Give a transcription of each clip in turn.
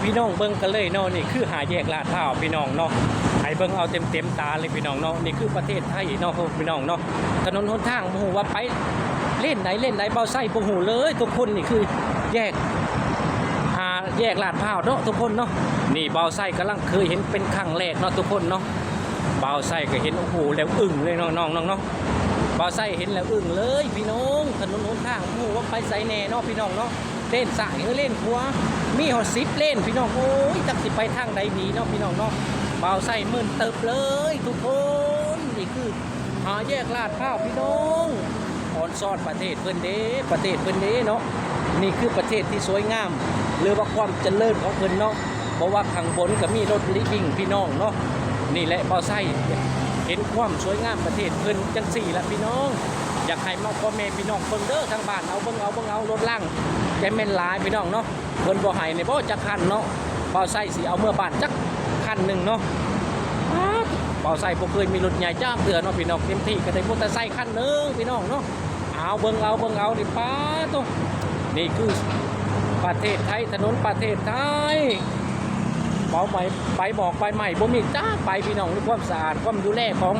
ພີ່ນ້ອງເບິ່ງກັນເລີຍເນາະ, ນີ້ຄືຫ້າແຍກລາດພຮ້າວພີ່ນ້ອງເນາະ, ໃຫ້ເບິ່ງເອົາເຕັມໆຕາເລີຍພີ່ນ້ອງເນາະ. ນີ້ຄືປະເທດໄທເນາະພີ່ນ້ອງເນາະ, ຖະໜົນຫົນທາງບໍ່ຮູ້ວ່າໄປເລນໃດເລນໃດ ບ່າວໄຊບໍ່ຮູ້ເລີຍທຸກຄົນ. ນີ້ຄືແຍກ ອ່າ ແຍກລາດພຮ້າວເນາະທຸກຄົນເນາະ. ນີ້ບ່າວໄຊກຳລັງເຄີຍເຫັນເປັນຄັ້ງແລກເນາະທຸກຄົນເນາະ, ບ່າວໄຊກໍເຫັນ ໂອ້ໂຫ ແລ້ວອຶ້ງເລີຍເນາະນ້ອງໆເນາະ. ບ່າວໄຊເຫັນແລ້ວອຶ້ງເລີຍພີ່ນ້ອງ, ຖະໜົນຫົນທາງບໍ່ຮູ້ວ່າໄປໃສແດ່ເນາະພີ່ນ້ອງເນາະ. ເລນຊ້າຍຫຼືເລນຂວາ ມີຮອດສິບເລນພີ່ນ້ອງ. ໂອ້ຍ ຈັກຊິໄປທາງໃດດີເນາະພີ່ນ້ອງເນາະ, ບ່າວໄຊມຶນຕຶບເລີຍທຸກຄົນ. ນີ້ຄືຫ້າແຍກລາດພຮ້າວພີ່ນ້ອງ, ອອນຊອນປະເທດເພິ່ນເດ້ ປະເທດເພິ່ນເດ້ເນາະ. ນີ້ຄືປະເທດທີ່ສວຍງາມ ຫຼືວ່າຄວາມຈະເລີນຂອງເພິ່ນເນາະ, ເພາະວ່າຂ້າງບົນກໍມີລົດລິບວິ່ງພີ່ນ້ອງເນາະ. ນີ້ແຫຼະ ບ່າວໄຊເຫັນຄວາມສວຍງາມປະເທດເພິ່ນຈັ່ງຊີ້ລະພີ່ນ້ອງ, ຢາກໃຫ້ມາພໍ່ແມ່ພີ່ນ້ອງເບິ່ງເດີທາງບ້ານ. ເອົາເບິ່ງເອົາ ເບິ່ງເອົາ ລົດລາງຈະແມ່ນຫຼາຍພີ່ນ້ອງເນາະ, ເພິ່ນບໍ່ໃຫ້ນີ້ບໍ່ຈັກຄັນເນາະ. ບ່າວໄຊຊິເອົາເມືອບ້ານຈັກຄັນໜຶ່ງເນາະ. ປາດ ບ່າວໄຊບໍ່ເຄີຍມີລົດໃຫຍ່ຈັກເທື່ອເນາະພີ່ນ້ອງ, ເຕັມທີ່ກໍໄດ້ມໍເຕີໄຊຄັນໜຶ່ງພີ່ນ້ອງເນາະ. ເອົາເບິ່ງເອົາ ເບິ່ງເອົານີ້ ປາດໂທ້ ນີ້ຄືປະເທດໄທ, ຖະໜົນປະເທດໄທ. ເບົາໃໝ່ ໃບໝອກໃບໄມ້ບໍ່ມີຈັກໃບພີ່ນ້ອງ, ຄວາມສະອາດ ຄວາມດູແລຂອງ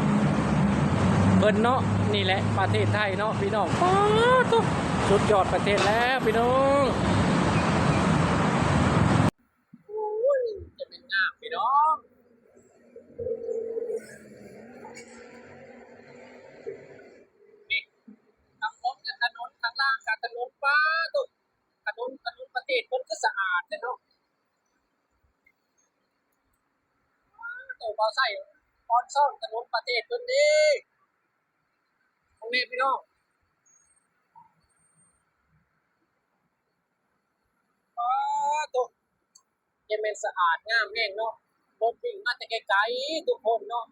ເພິ່ນເນາະ. ນີ້ແຫຼະປະເທດໄທເນາະພີ່ນ້ອງ, ປາດໂທ້ ສຸດຍອດປະເທດແລ້ວພີ່ນ້ອງ. ໂອ້ຍ ຈະແມ່ນງາມພີ່ນ້ອງ. ນີ້ ຂ້າງບົນກໍຖະໜົນ ຂ້າງລ່າງກໍຖະໜົນ. ປາດໂທ້ ຖະໜົນ ຖະໜົນປະເທດເພິ່ນຄືສະອາດແທ້ເນາະ. ໂຕ ບ່າວໄຊອອນຊອນຖະໜົນປະເທດເພິ່ນເດ້ ພໍ່ແມ່ພີ່ນ້ອງ. ປາດໂທ້ ຈະແມ່ນສະອາດງາມແຮງເນາະ, ລົດວິ່ງມາແຕ່ໄກໆທຸກຄົນເນາະ,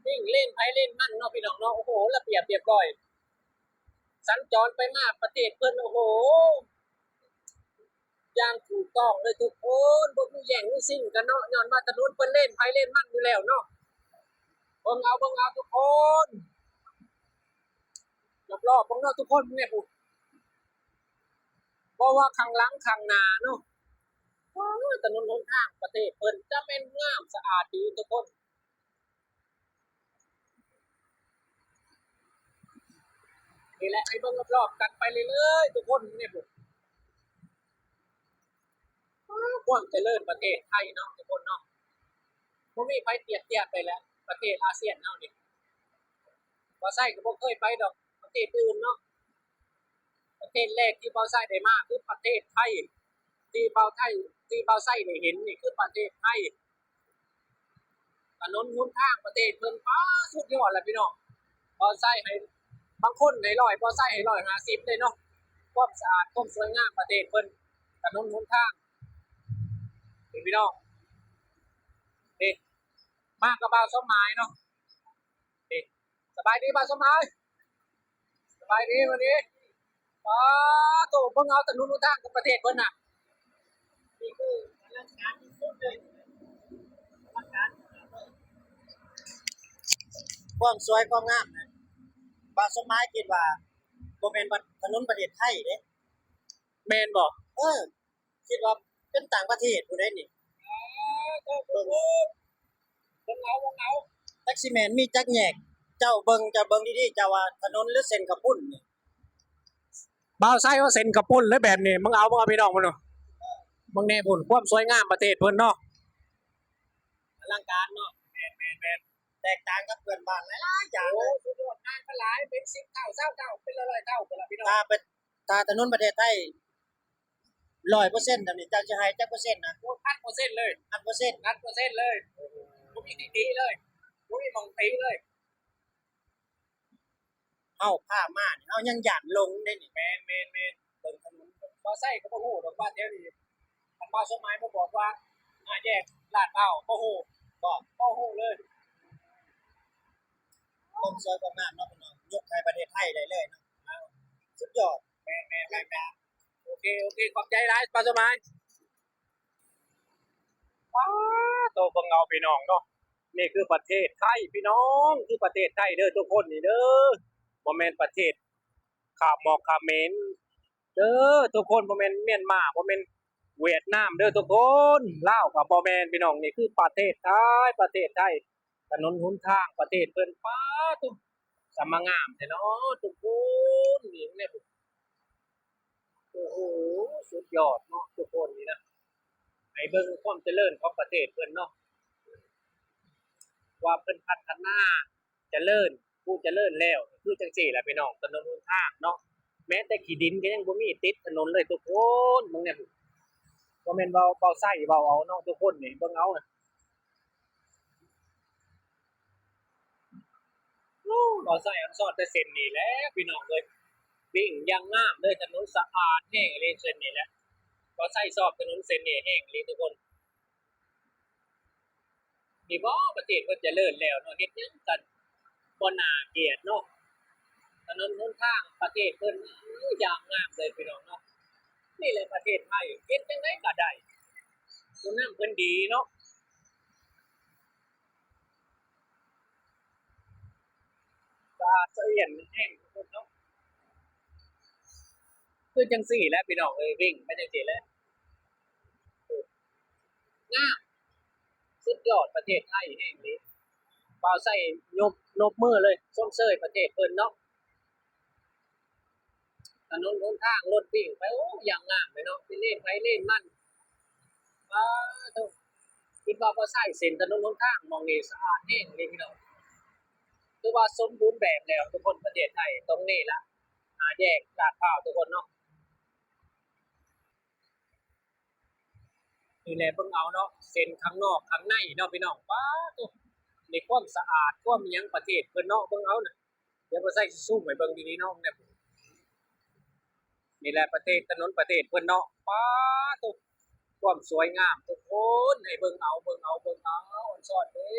ວິ່ງເລນໃຜເລນມັນເນາະພີ່ນ້ອງເນາະ. ໂອ້ໂຫ ລະບຽບລຽບຮ້ອຍ, ສັນຈອນໄປມາປະເທດເພິ່ນ ໂອ້ໂຫ ຢ່າງຖືກຕ້ອງເລີຍທຸກຄົນ, ບໍ່ມີແຍ່ງມີຊິງກັນເນາະ, ຍ້ອນວ່າຖະໜົນເພິ່ນເລນໃຜເລນມັນຢູ່ແລ້ວເນາະ. ເບິ່ງເອົາ ເບິ່ງເອົາທຸກຄົນ, ລອບໆເບິ່ງເນາະທຸກຄົນ, ເບິ່ງແດ່ພຸ້ນ. ບໍ່ວ່າຂ້າງຫຼັງຂ້າງໜ້າເນາະ, ໂອ້ຍ ຖະໜົນຫົນທາງປະເທດເພິ່ນຈະແມ່ນງາມສະອາດດີທຸກຄົນ. ນີ້ແຫຼະ ໃຫ້ເບິ່ງລອບໆກັນໄປເລື້ອຍໆທຸກຄົນ, ນີ້ພຸ້ນ ຄວາມຈະເລີນປະເທດໄທເນາະທຸກຄົນເນາະ, ບໍ່ມີໃຜທຽບທຽບໄດ້ແລ້ວ ປະເທດອາຊຽນເຮົານີ້. ບ່າວໄຊກໍບໍ່ເຄີຍໄປດອກປະເທດອື່ນເນາະ, ປະເທດແລກທີ່ບ່າວໄຊໄດ້ມາຄືປະເທດໄທ, ທີ່ບ່າວໄທ ທີ່ບ່າວໄຊໄດ້ເຫັນນີ້ຄືປະເທດໄທ. ຖະໜົນຫົນທາງປະເທດເພິ່ນ ປາ ສຸດຍອດແຫຼະພີ່ນ້ອງ. ບ່າວໄຊໃຫ້ ບາງຄົນໃຫ້ຮ້ອຍ ບ່າວໄຊໃຫ້ຮ້ອຍຫ້າສິບເລີຍເນາະ, ຄວາມສະອາດ ຄວາມສວຍງາມປະເທດເພິ່ນ, ຖະໜົນຫົນທາງ ນີ້ພີ່ນ້ອງ. ນີ້ ມາກັບບ່າວສົມໝາຍເນາະ. ນີ້ ສະບາຍດີບ່າວສົມໝາຍ. ສະບາຍດີ ສະບາຍດີ. ປາໂທ້ ເບິ່ງເອົາຖະໜົນຫົນທາງຂອງປະເທດເພິ່ນນະ, ນີ້ຄືອະລັງການທີ່ສຸດເລີຍ, ອະລັງການ. ຄວາມສວຍຄວາມງາມນະ ບ່າວສົມໝາຍຄິດວ່າບໍ່ແມ່ນວ່າຖະໜົນປະເທດໄທເດ້. ແມ່ນບໍ່? ເອີ. ຄິດວ່າເປັນຕ່າງປະເທດຜູ້ໃດນີ້. ເບິ່ງ ເບິ່ງເອົາ ເບິ່ງເອົາ ຈັກຊິແມ່ນມີຈັກແຍກ. ເຈົ້າເບິ່ງ ເຈົ້າເບິ່ງດີໆ ເຈົ້າວ່າຖະໜົນ ຫຼື ເສັ້ນເຂົ້າປຸ້ນນີ້. ບ່າວໄຊວ່າເສັ້ນເຂົ້າປຸ້ນເລີຍແບບນີ້. ເບິ່ງເອົາ ເບິ່ງເອົາ ພີ່ນ້ອງເບິ່ງດູ, ເບິ່ງແດ່ພຸ້ນ ຄວາມສວຍງາມປະເທດເພິ່ນເນາະ, ອະລັງການເນາະ. ແມ່ນໆໆ ແຕກຕ່າງກັບເພື່ອນບ້ານຫຼາຍໆຢ່າງເລີຍ. ໂອ້ ສຸດຍອດ, ຕ່າງກັນຫຼາຍ, ເປັນສິບເທົ່າ ຊາວເທົ່າ ເປັນຮ້ອຍໆເທົ່າພຸ້ນລະ ພີ່ນ້ອງ. ຖ້າເປັນ ຖ້າຖະໜົນປະເທດໄທ ຮ້ອຍເປີເຊັນ ແບບນີ້ ເຈົ້າຊິໃຫ້ຈັກເປີເຊັນນະ? ໂອ້ ພັນເປີເຊັນເລີຍ. ພັນເປີເຊັນ? ພັນເປີເຊັນເລີຍ. ບໍ່ມີທີ່ຕີເລີຍ, ບໍ່ມີໝ່ອງຕີເລີຍ. ເຮົາພາມານີ້ ເຮົາຍັງຢ້ານຫຼົງເດ້ນີ້. ແມ່ນໆໆ. ເບິ່ງຖະໜົນ ບໍ່ໃຊ້ກໍບໍ່ຮູ້ດອກວ່າແຖວນີ້. ຄັນບ່າວສົມໝາຍມາບອກວ່າ ຫ້າແຍກລາດພຮ້າວ ບໍ່ຮູ້. ບໍ່ ບໍ່ຮູ້ເລີຍ. ຄວາມສວຍຄວາມງາມເນາະ ພີ່ນ້ອງ, ຍົກໃຫ້ປະເທດໄທໄດ້ເລີຍເນາະ. ສຸດຍອດ. ແມ່ນໆໆ. ໂອເຄ ໂອເຄ ຂອບໃຈຫຼາຍ ບ່າວສົມໝາຍ. ປາໂທ້ ເບິ່ງເອົາ ພີ່ນ້ອງເນາະ, ນີ້ຄືປະເທດໄທ ພີ່ນ້ອງ, ຄືປະເທດໄທເດີທຸກຄົນນີ້ເດີ, ບໍ່ແມ່ນປະເທດຂ້າມໝອກຂ້າມເໝນ. ເດີທຸກຄົນ, ບໍ່ແມ່ນມຽນມາ, ບໍ່ແມ່ນຫວຽດນາມເດີທຸກຄົນ, ລາວກໍບໍ່ແມ່ນພີ່ນ້ອງ. ນີ້ຄືປະເທດໄທ, ປະເທດໄທ, ຖະໜົນຫົນທາງປະເທດເພິ່ນ. ປ້າໂທ້ ສະມາງາມແທ້ເນາະທຸກຄົນ. ນີ້ແຫຼະ ໂອ້ໂຫ ສຸດຍອດເນາະທຸກຄົນ. ນີ້ນະ ໃຫ້ເບິ່ງຄວາມຈະເລີນຂອງປະເທດເພິ່ນເນາະ, ວ່າເພິ່ນພັດທະນາ ຈະເລີນ ຜູ້ຈະເລີນແລ້ວ ຄືຈັ່ງຊີ້ແຫຼະພີ່ນ້ອງ. ຖະໜົນຫົນທາງເນາະ, ແມ້ແຕ່ຂີ້ດິນກໍຍັງບໍ່ມີຕິດຖະໜົນເລີຍທຸກຄົນ. ເບິ່ງແດ່ ບໍ່ແມ່ນເວົ້າ ເວົ້າໄຊເວົ້າເອົາເນາະທຸກຄົນ. ນີ້ເບິ່ງເອົານະ, ໂອ້ ເວົ້າໄຊອອນຊອນແຕ່ເສັ້ນນີ້ແຫຼະພີ່ນ້ອງເອີຍ, ວິ່ງຢ່າງງາມເລີຍ. ຖະໜົນສະອາດແຮງອີ່ຫຼີເສັ້ນນີ້ແຫຼະ, ເວົ້າໄຊຊອບຖະໜົນເສັ້ນນີ້ແຮງອີ່ຫຼີທຸກຄົນ. ນີ້ບໍ່ ປະເທດເພິ່ນຈະເລີນແລ້ວເນາະ, ເຮັດຫຍັງກັນບໍ່ໜ້າກຽດເນາະ. ຖະໜົນຫົນທາງປະເທດເພິ່ນ ໂອ້ຍ ຢ່າງງາມເລີຍພີ່ນ້ອງເນາະ. ນີ້ແຫຼະປະເທດໄທ, ເຮັດຈັ່ງໃດກໍໄດ້, ຜູ້ນຳເພິ່ນດີເນາະ. ສະອາດສະອ້ຽນແຮງເນາະ, ຄືຈັ່ງຊີ້ແຫຼະພີ່ນ້ອງເອີຍ. ວິ່ງໄປຈັ່ງຊີ້ແຫຼະ, ງາມ ສຸດຍອດ ປະເທດໄທແຮງນີ້. ບ່າວໄຊຍົກ ຍົກມືເລີຍ ຊົມເຊີຍປະເທດເພິ່ນເນາະ. ຖະໜົນຫົນທາງລົດວິ່ງໄປ ໂອ້ ຢ່າງງາມເລີຍເນາະ, ເປັນເລນໃຜເລນມັນ. ປາໂທ້ ຄິດວ່າບໍ່ໃຊ້ເສັ້ນຖະໜົນຫົນທາງໝ່ອງນີ້ສະອາດແຮງເລີຍພີ່ນ້ອງ. ຖືວ່າສົມບູນແບບແລ້ວທຸກຄົນ. ປະເທດໄທ ຕົງນີ້ລະ ຫ້າແຍກລາດພຮ້າວທຸກຄົນເນາະ. ນີ້ແຫຼະ ເບິ່ງເອົາເນາະ, ເສັ້ນຂ້າງນອກຂ້າງໃນເນາະພີ່ນ້ອງ. ປາໂທ້ ໃນຄວາມສະອາດ ຄວາມຫຍັງປະເທດເພິ່ນເນາະ, ເບິ່ງເອົານະ. ດຽວບໍ່ໃສ່ຊິຊູມໃຫ້ເບິ່ງດີໆເນາະ. ນີ້ແຫຼະປະເທດ ຖະໜົນປະເທດເພິ່ນເນາະ. ປາໂທ້ ຄວາມສວຍງາມທຸກຄົນ, ໃຫ້ເບິ່ງເອົາ ເບິ່ງເອົາ ເບິ່ງເອົາ ອອນຊອນເດ້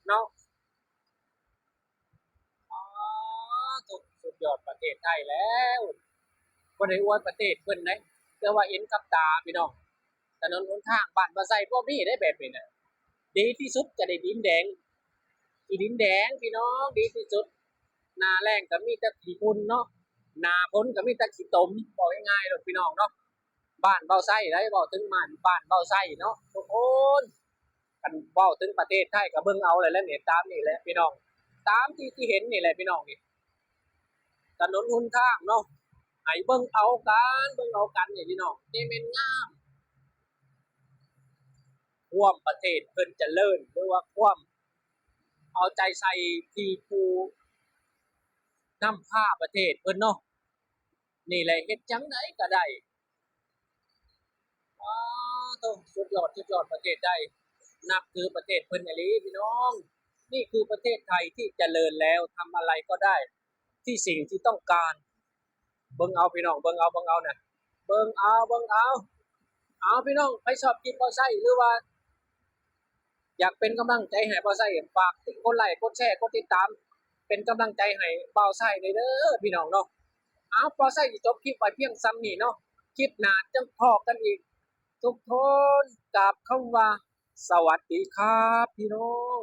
ເນາະ. ປາໂທ້ ສຸດຍອດປະເທດໄທແລ້ວ. ບໍ່ໄດ້ອວດປະເທດເພິ່ນເດ້, ແຕ່ວ່າເຫັນກັບຕາພີ່ນ້ອງ. ຖະໜົນຫົນທາງບ້ານບໍ່ໃສ່ບໍ່ມີເດ້ແບບນີ້ນະ. ດີທີ່ສຸດກໍໄດ້ດິນແດງ, ທີ່ດິນແດງພີ່ນ້ອງ ດີທີ່ສຸດ. ໜ້າແລ້ງກໍມີແຕ່ຂີ້ຝຸ່ນເນາະ, ໜ້າຝົນກໍມີແຕ່ຂີ້ຕົມ. ເວົ້າງ່າຍໆໂລດພີ່ນ້ອງເນາະ, ບ້ານເວົ້າໄຊໄດ໋, ເວົ້າເຖິງບ້ານ ບ້ານເວົ້າໄຊເນາະທຸກຄົນ. ຄັນເວົ້າເຖິງປະເທດໄທກໍເບິ່ງເອົາແຫຼະແຫຼະນີ້, ຕາມນີ້ແຫຼະພີ່ນ້ອງ, ຕາມທີ່ ທີ່ເຫັນນີ້ແຫຼະພີ່ນ້ອງ. ນີ້ຖະໜົນຫົນທາງເນາະ, ໃຫ້ເບິ່ງເອົາກັນ ເບິ່ງເອົາກັນນີ້ພີ່ນ້ອງ, ນີ້ແມ່ນງາມ. ຄວາມປະເທດເພິ່ນຈະເລີນ ຫຼືວ່າຄວາມເອົາໃຈໃສ່ທີ່ຜູ້ນຳພາປະເທດເພິ່ນເນາະ. ນີ້ແຫຼະ ເຮັດຈັ່ງໃດກໍໄດ້. ປາໂທ້ ສຸດຍອດ ສຸດຍອດ ປະເທດໄທ, ນັບຖືປະເທດເພິ່ນອີ່ຫຼີພີ່ນ້ອງ. ນີ້ຄືປະເທດໄທທີ່ຈະເລີນແລ້ວ, ທຳອະໄລກໍໄດ້ທີ່ສິ່ງທີ່ຕ້ອງການ. ເບິ່ງເອົາພີ່ນ້ອງ ເບິ່ງເອົາ ເບິ່ງເອົານະ ເບິ່ງເອົາ ເບິ່ງເອົາ. ເອົາ ພີ່ນ້ອງ ໃຜຊອບຄລິບບ່າວໄຊ ຫຼືວ່າ ຢາກເປັນກຳລັງໃຈໃຫ້ບ່າວໄຊ ຝາກກົດໄລ້ ກົດແຊ ກົດຕິດຕາມ ເປັນກຳລັງໃຈໃຫ້ບ່າວໄຊແດ່ເດີພີ່ນ້ອງເນາະ. ເອົາ ບ່າວໄຊຊິຈົບຄລິບໄວ້ພຽງສ່ຳນີ້ເນາະ, ຄລິບໜ້າຈັ່ງພໍ້ກັນອີກທຸກຄົນ. ກາບຄຳວ່າ ສະຫວັດດີຄັບພີ່ນ້ອງ.